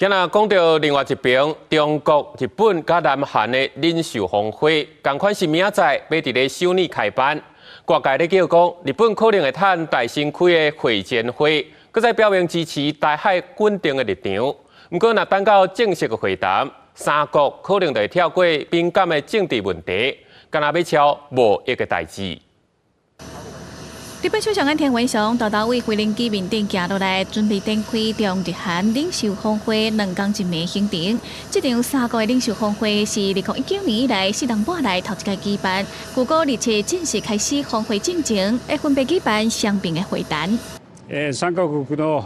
今仔講到另外一邊，中國、日本佮南韓的領袖峰會，仝款是明仔載欲佇咧首爾開辦。外界咧叫講，日本可能會趁大新開的會前會，閣再表明支持台海穩定的立場。毋過，若等到正式的會談，三國可能就會跳過敏感的政治問題，敢若欲敲貿易的代誌。日本首相岸田文雄沓沓對飛行機面頂行落來，準備展開中日韓領袖峰會兩工一暝行程。這場三國的領袖峰會是2019年以來四年半來頭一擺舉辦。據估27正式開始峰會進程，會分別舉辦雙邊的會談。三カ国の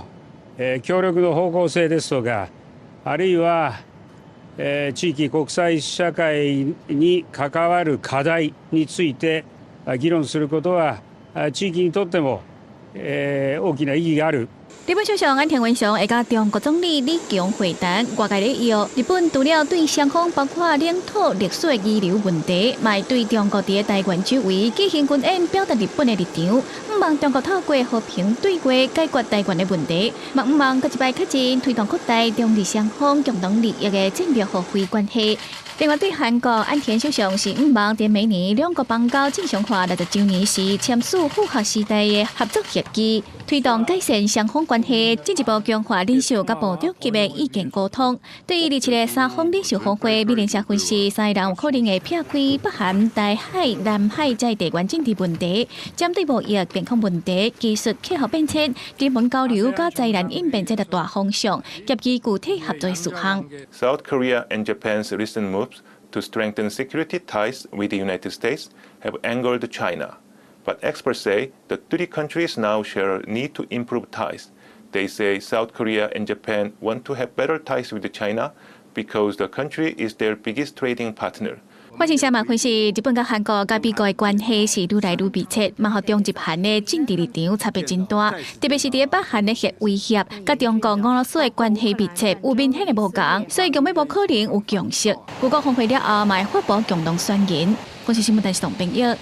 協力の方向性ですとか、あるいは地域国際社会に関わる課題について議論することは、地域にとっても大きな意義がある。日本首相岸田文雄會佮中國總理李強會談，外界咧臆日本除了對雙方包括領土、歷史的遺留問題，嘛會對中國佇台灣周圍舉行軍演，表達日本的立場，向望中國透過和平對話解決台灣的問題，嘛向望閣一擺確認推動擴大中日雙方共同利益的戰略互惠關係。另外，對韓國岸田首相是向望佇明年兩國邦交正常化60週年時簽署符合時代的合作協議，推動改善雙方關係，進一步強化領袖佮部長級的意見溝通。對於27的三方領袖峰會，美聯社分析，三个人有可能會撇開北韓、台海、南海這地緣政治問題，針對貿易、健康問題、技術、氣候變遷、人文交流佮災難應變這個大方向，協議具體合作事項。 South Korea and Japan's recent moves to strengthen security ties with the United States have angered China. But experts say the three countries now share a need to improve ties. They say South Korea and Japan want to have better ties with China because the country is their biggest trading partner. 法新社嘛分析，日本佮韓國佮美國的關係是愈來愈密切，嘛予中日韓的政治立場差別真大，特別是佇北韓的核威脅，佮中國、俄羅斯的關係密切，有明顯的無仝，所以根本無可能有共識。據講峰會了後，嘛會發布共同宣言。公視新聞電視董編譯。